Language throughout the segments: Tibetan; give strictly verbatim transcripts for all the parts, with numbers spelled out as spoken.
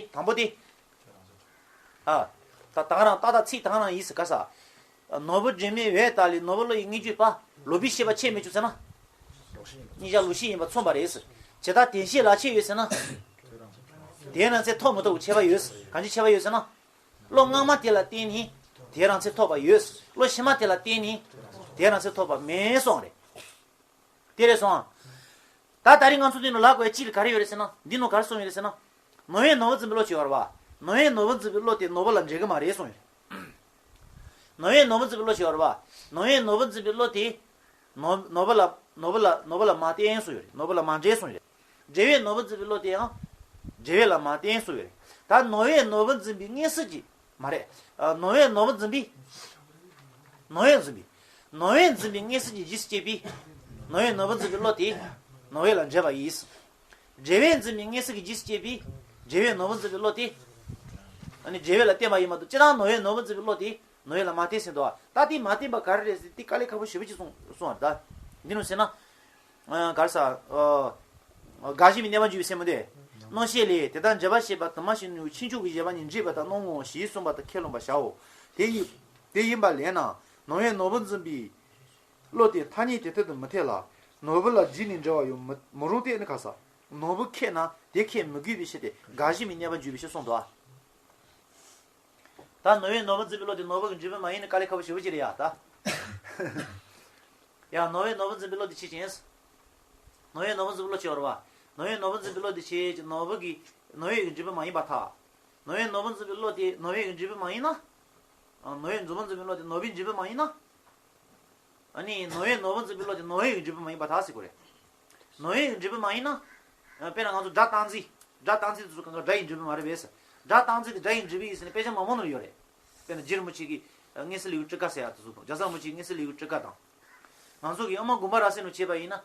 དང་པོ་དེ། ཨ། ད་དང་རང་ཏག་ཏག་ཚིག་དང་རང་ཡིན་ཟེར་ག་ས། ནོར་བུ་སྒྲོན་མེ་འོད་དག་ལས། ནོར་བུ་བློ་ཡི་དངོས་བརྒྱུད་པ། ལོག་པའི་ཤེས་པ་ཆད་མི་བཅུག་ཟེར་ན། གཉིས་ཆར་ལོག་ཤེས་ཡིན་པ་མཚོན་པ་རེད་ཟེར། ཇི་ལྟར་དོན་ཤེས་ལག་ཆད་ཡོད་ཟེར་ན། དེ་རང་ཚད་ཐོབ་མི་ཐོབ་ཀྱི་ཁྱད་པར་ཡོད་ཟེར། གང་ཅི་ཁྱད་པར་ཡོད་ཟེར་ན། བློ་སྔ་མ་དེ་ལ་བརྟེན་ནས་དེ་རང་ཚད་ཐོབ་པ་ཡོད་ཟེར། བློ་ཕྱི་མ་དེ་ལ་བརྟེན་ནས་དེ་རང་ཚད་ཐོབ་པ་མེད་གསུངས་རེད། དེ་རེད་སོང་། ད་ད་རིང་ང་ཚོ་འདི་ནང་ལབ་དགོས་ཡ་གཅིག་ལ་ག་རེ་ཡོད་རེད་ཟེར་ན། འདི་ནང་ག་རེ་གསུངས་ཡོད་རེད་ཟེར་ན། ནོར་བས་ནོར་བུ་འཛིན་པའི་བློ་ཅེས་པ་རེད་པ། ནོར་བས་ནོར་བུ་འཛིན་པའི་བློ་དེ་ནོར་བུ་ལ་འབྲེལ་གི་མ་རེད་གསུངས་ཡོད་རེད། ནོར་བས་ནོར་བུ་འཛིན་པའི་བློ་ཅེས་པ་རེད་པ། ནོར་བས་ནོར་བུ་འཛིན་པའི་བློ་དེ། ནོར་ནོར་བུ་ལ་ནོར་བུ་ལ་ནོར་བུ་ལ་མ་བརྟེན་གསུངས་ཡོད་རེད། ནོར་བུ་ལ་མ་འབྲེལ་གསུངས་ཡོད་རེད། འབྲེལ་བས་ནོར་བུ་འཛིན་པའི་བློ་དེ་ཡང་། འབྲེལ་བས་ལ་མ་བརྟེན་གསུངས་ཡོད་རེད། ད་ནོར་བས་ནོར་བུ་འཛིན་པའི་མངོན་སུམ་གྱི། མ་རེད། ཨ། ནོར་བས་ནོར་བུ་འཛིན་པའི། ནོར་བས་འཛིན་པའི། ནོར་བས་འཛིན་པའི་མངོན་སུམ་གྱི་རྗེས་སུ་སྐྱེས་པའི། ནོར་བས་ནོར་བུ་འཛིན་པའི་བློ་དེ། ནོར་བས་ལ་འབྲེལ་བ་ཡིན། འབྲེལ་བས་འཛིན་པའི་མངོན་སུམ་གྱི་རྗེས་སུ་སྐྱེས་པའི། འབྲེལ་བས་ནོར་བུ་འཛིན་པའི་བློ་དེ། ཨ་ནི་འབྲེལ་བས་ལ་བརྟེན་པ་ཡིན་མ་གཏོགས་སྤྱིར་བཏང་ནོར་བས་ནོར་བུ་འཛིན་པའི་བློ་དེ་ནོར་བས་ལ་མ་བརྟེན་ཟེར་འདུག་ད་དེ་མ་བརྟེན་པ་ག་རེ་རེད་ཟེར་དེ་དཀའ་ལས་ཁག་པོ་ཞེ་པོ་ཅིག་གསུངས་གསུངས་པ་རེད་ད། འདི་ནང་ཟེར་ན། ཨ། ག་རེ་ཟ། ཨ། དགག་བཞི་མའི་གནས་པ་འཇུག་པའི་སེམས་མོ་དེ། རྣམ་བཤད་ལས། དེ་ལྟར་འཇལ་བར་བྱེད་པ་དུ་མ་ཞིག་ནི། ཕྱིན་ཅི་ལོག་གི་བྱས་པ་ཉིད་འཇིག་པ་དང་སྣང་ངོ་ཞེས་གསུངས་པ་དང་ཁས་བླངས་པར་བྱའོ། དེ་ཡིན། དེ་ཡིན་པ་ལས་ན། ནོར་བས་ནོར་བུ་འཛིན་པའི་བློ་དེ་ཐ་སྙད་དེ་ཐད་དུ་མི་འཐད་ལ། ནོར་བུ་ལ་རྗེས་ནས་འབྲེལ་བ་ཡང་མི་མི་རུང་སྟེ་ནི་ག་ས། ནོར་བུ་ཁེགས་ན་དེ་ཁེགས་མི་དགོས་པའི་ཕྱིར་ཏེ། དགག་བཞི་མའི་གནས་པ་འཇུག་པའི་ཕྱིར་གསུངས་འདུག་ད་ནོར་བས་ནོར་བུ་འཛིན་པའི་བློ་དེ་ནོར་བུ་གི་འཇིགས་པ་མ་ཡིན་ན་དཀའ་ལས་ཁག་པོ་ཞེ་པོ་ཅིག་རེད་ཡ་ད། ཡ། ནོར་བས་ནོར་བུ་འཛིན་པའི་བློ་དེ་ཆོས་ཅན། ནོར་བས་ནོར་བུ་འཛིན་པའི་བློ་ཆོས་རེད་པ། ནོར་བས་ནོར་བུ་འཛིན་པའི་བློ་དེ་ཆོས་ཅན། ནོར་བུ་གི། ནོར་བས་ཀྱི་འཇིགས་པ་མ་ཡིན་པར་ཐལ། ནོར་བས་ནོར་བུ་འཛིན་པའི་བློ་དེ་ནོར་བས་ཀྱི་འཇིགས་པ་མ་ཡིན་ན། ཨ། ནོར་བས་ནོར་བུ་འཛིན་པའི་བློ་དེ་ནོར་བུའི་འཇིགས་པ་མ་ཡིན་ན། ཨ་ནི་ནོར་བས་ནོར་བུ་འཛིན་པའི་བློ་དེ་ནོར་བས་ཀྱི་འཇིགས་པ་མ་ཡིན་པར་ཐལ་ཟེར་གོ་རེད། ནོར་བས་ཀྱི་འཇིགས་པ་མ་ཡིན་ན། ཨ། དཔེར་ན་ང་ཚོ་སྒྲ་རྟག་འཛིན། སྒྲ་རྟག་འཛིན་དེ་ཚོ་གང་ག་སྒྲ་ཡི་འཇིགས་པ་མ་རེད་པས། སྒྲ་རྟག་འཛིན་དེ་སྒྲ་ཡི་འཇིགས་པ་ཡིན་ཟེར་ནས་དཔེ་ཆ་མང་པོ་ནང་ཡོད་རེད། དཔེར་ན་རྗེ་རིན་པོ་ཆེ་གིས་མངོན་གསལ་ལེའུའི་ཊཱི་ཀ་ཟེར་ཡག་དེ་ཚོ་དང་། རྒྱ་ཚ་རིན་པོ་ཆེའི་མངོན་གསལ་ལེའུའི་ཊཱི་ཀ་དང་། ང་ཚོ་གི་ཨ་མ་དགོངས་པ་རབ་གསལ་ནང་བྱས་པ་ཡིན་ན།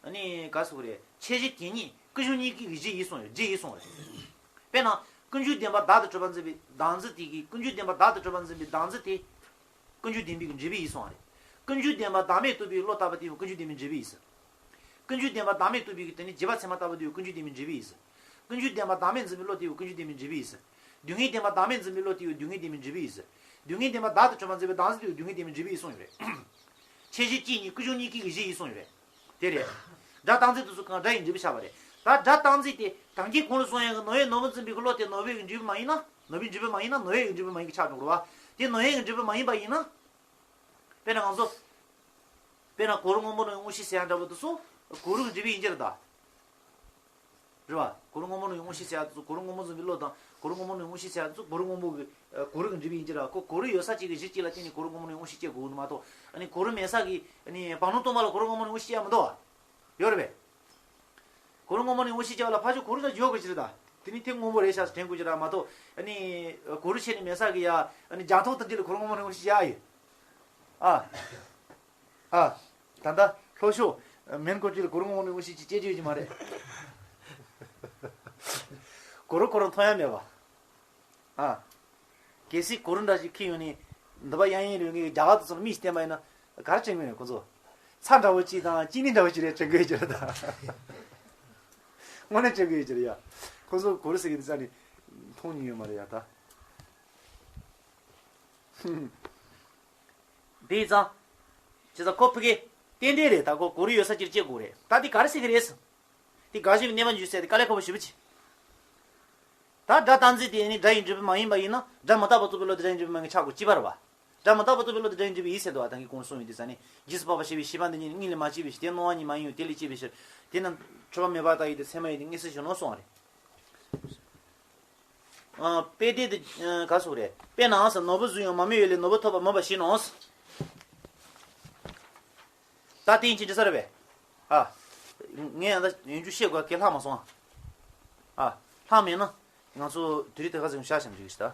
ཨ་ནི་ག་ཟེར་དགོས་རེད། ཁྱད་གཞི་དེ་ཉིད་ཀུན་འབྱུང་གཉིས་ཀྱི་གཞི་ཡིན་གསུངས་ཡོད། རྗེ་ཡིན་གསུངས་རེད། དཔེར་ན། ཀུན་འབྱུང་བདེན་པར་བདག་ཏུ་གྲུབ་པར་འཛིན་པའི་བདག་འཛིན་དེ་གིས། ཀུན་འབྱུང་བདེན་པར་བདག་ཏུ་གྲུབ་པར་འཛིན་པའི་བདག་འཛིན་དེ། ཀུན་འབྱུང་བདེན་པའི་འཇིགས་པ་ཡིན་གསུངས་པ་རེད། ཀུན་འབྱུང་བདེན་པར་བདག་མེད་རྟོགས་པའི་བློ་ལྟ་བུ་དེ་ཡང་ཀུན་འབྱུང་བདེན་པའི་འཇིགས་པ་ཡིན། ཀུན་འབྱུང་བདེན་པར་བདག་མེད་རྟོགས་པའི་གི་དེ་ནི་རྗེས་དཔག་ཚད་མ་ལྟ་བུ་དེ་ཡང་ཀུན་འབྱུང་བདེན་པའི་འཇིགས་པ་ཡིན། ཀུན་འབྱུང་བདེན་པར་བདག་མེད་འཛིན་པའི་བློ་དེ་ཡང་ཀུན་འབྱུང་བདེན་པའི་འཇིགས་པ་ཡིན། སྡུག་བསྔལ་བདེན་པར་བདག་མེད་འཛིན་པའི་བློ་དེ་ཡང་སྡུག་བསྔལ་བདེན་པའི་འཇིགས་པ་ཡིན། སྡུག་བསྔལ་བདེན་པར་བདག་ཏུ་གྲུབ་པར་འཛིན་པའི་བདག་འཛིན་དེ་ཡང་སྡུག་བསྔལ་བདེན་པའི་འཇིགས་པ་ཡིན་གསུངས་ཡོད་རེད། ཁྱད་གཞི་དེ་ཉིད་ཀུན་འབྱུང་གཉིས་ཀྱི་གཞི་ཡིན་གསུངས་ཡོད་རེད། དེ་རེད། སྒྲ་རྟག་འཛིན་དེ་ཚོ་གང་སྒྲ་ཡི་འཇིགས་པ་ཆགས་པ་རེད། ད་སྒྲ་རྟག་འཛིན་དེ་ད་གིན་གོང་ལ་གསུངས་ཡག་གི་ནོར་བས་ནོར་བུ་འཛིན་པའི་གི་བློ་དེ་ནོར་བས་ཀྱི་འཇིགས་པ་མ་ཡིན་ན། ནོར་བའི་འཇིགས་པ་མ་ཡིན་ན་ནོར་བས་ཀྱི་འཇིགས་པ་མ་ཡིན་གྱི་ཆགས་འགྲོ་གི་རེད་པ། དེ་ནོར་བས་ཀྱི་འཇིགས་པ་མ་ཡིན་པ་ཡིན་ན། དཔེར་ན་ང་ཚོ། དཔེར་ན་གོ་རུ་སྔོན་པོ་ནོར་བའི་དངོས་གཞི་ཟེར་ཡག་འདྲ་པོ་དེ་ཚོ། གོ་རུ་གི་འཇིགས་པ་ཡིན་གྱི་རེད་ད། རེད་པ། གོ་རུ་སྔོན་པོ་ནོར་བའི་དངོས་གཞི་ཟེར་ཡག་དེ་ཚོ་གོ་རུ་སྔོན་པོ་འཛིན་པའི་བློ་དང་གོ་རུ་སྔོན་པོ་ནོར་བའི་དངོས་གཞི་ཟེར་ཡག་དེ་ཚོ་གོ་རུ་སྔོན་པོ་གི། ཨ། གོ་རུ་གི་འཇིགས་པ་ཡིན་གྱི་རེད་པ། ཁོ་གོ་རུ་ཡོད་ས་གཅིག་གི་གཞི་གཅིག་ལ་བརྟེན་ནས་གོ་རུ་སྔོན་པོ་ནོར་བའི་དངོས་གཞི་སྐྱེ་དགོས་ནི་མ་གཏོགས། ཨ་ནི་གོ་རུ་མེད་ས་གི། ཨ་ནི་བར་སྣང་སྟོང་པ་ལ་གོ་རུ་སྔོན་པོ་ནོར་བའི་དངོས་གཞི་སྐྱེ་ཡག་མི་འདུག་པ། ཡོད་རེད་པས། གོ་རུ་སྔོན་པོ་ནོར་བའི་དངོས་གཞི་སྐྱེ་བ་ལ་ཕར་ཕྱོགས་གོ་རུ་ད་ཡོད་དགོས་ཀྱི་རེད་ད། དེ་ནི་དེ་སྔོན་པོ་རེད་ཤག་དྲན་དགོས་ཀྱི་རེད་མ་གཏོགས། ཨ་ནི་གོ་རུ་ཆད་ནས་མེད་ས་གི་ཡ། ཨ་ནི་རྒྱང་མཐོང་ལྟ་འདི་ལ་གོ་རུ་སྔོན་པོ་ནོར་བའི་དངོས་གཞི་སྐྱེ་ཡག་ཡོད། ཨ། ཨ། ད་ལྟ་ལྷོ་ཕྱོགས་མོན་གྷོ་ལ་གོ་རུ་སྔོན་པོ་ནོར་བའི་དངོས་གཞི་ཅིག་སྐྱེ་རྒྱུ་ཡོད་ཀྱི་མ་རེད། གོ་རུ་ཁོ་རང་མཐོང་ཡག་མེད་པ། ཨ། གལ་སྲིད་གོ་རུ་འདྲ་ཞིག་ཁྱེར་ཡོང་ནས་འདི་པ་གཡས་གཡོན་རེ་ངས་རྒྱ་གར་དུ་སོང་མིག་ཅིག་བསྟན་པ་ཡིན་ན་ག་རེ་དྲན་གྱི་ཡོད་ཁོ་ཚོ། ཚྭ་འདྲ་བོ་ཅིག་དང་ཅི་ནི་འདྲ་བོ་ཅིག་རེད་དྲན་གྱི་ཡོད་ཀྱི་རེད་ད། དངོས་གནས་དྲན་གྱི་ཡོད་ཀྱི་རེད་ཡ། ཁོ་ཚོ་གོ་རུ་ཟེར་གྱི་འདི་རྩ་ནས་མཐོང་མྱོང་ཡོད་མ་རེད་ཡ་ད། དེ་ཙང་། བྱས་ཙང་ཁོ་ཕ་གི་ཏན་ཏན་རེད་ད། ཁོ་གོ་རུ་ཡོད་ས་ཅིག་སྐྱེ་དགོས་རེད་ད། དེ་ག་རེ་ཟེར་གྱི་རེད། དེ་དགག་བཞི་པའི་གནས་པ་འཇུག་ཟེར་དེ་དཀའ་ལས་ཁག་པོ་ཞེ་པོ་ཅིག་ད་སྒྲ་རྟག་འཛིན་དེ་ནི་སྒྲ་ཡི་འཇིགས་པ་མ་ཡིན་པ་ཡིན་ན། སྒྲ་མི་རྟག་པ་རྟོགས་པའི་བློ་དེ་སྒྲ་ཡི་འཇིགས་པ་མ་ཡིན་གྱི་ཆགས་དགོས་ཅི་པ་རེད་པ། སྒྲ་མི་རྟག་པ་རྟོགས་པའི་བློ་དེ་སྒྲ་ཡི་འཇིགས་པ་ཡིན་ཟེར་འདུག་པ། ད་གིན་གོང་གསུངས་པའི་དེ་ས་ནི་རྗེས་སུ་དཔག་པ་ཞེས་པའི་ཤེས་པ་འདི་ཉིད་ནི་དངོས་ལས་མ་སྐྱེས་པའི་ཕྱིར། དེ་སྣང་བ་ཉིད་མ་ཡིན་པས་དེ་ལས་སྐྱེས་པའི་ཕྱིར། དེས་ན་འཁྲུལ་པ་མེད་པར་ཐལ་བའི་དེ་ཚད་མ་ཡིན་ཏེ་དངོས་སུ་གཞི་ནོ་གསུངས་པ་རེད། ཨ། དཔེ་དེབ་དེ། ཨ། ག་ཟེར་རེད། དཔེར་ན་ཟེར། ནོར་བུ་བཟུང་ཡང་མ་རྨོས་པའི་བློས། ནོར་བུ་ཐོབ་པ་སྨོས་པ་བཞི་ནོ། ད་དེ་ཡིན་ཕྱིན་ཅི་ས་རེད་པས། ཨ། ངས་ཡང་ད་ཡོན་ཆུ་བཤད་དགོས་གལ་ལྷག་མ་སོང་ཨ། ཨ། ལྷག་མེད་ན། ང་ཚོ་དེ་རིང་དེ་ག་ཟིག་བཤད་བཤད་འཇུག་གི་ཞིག་ད།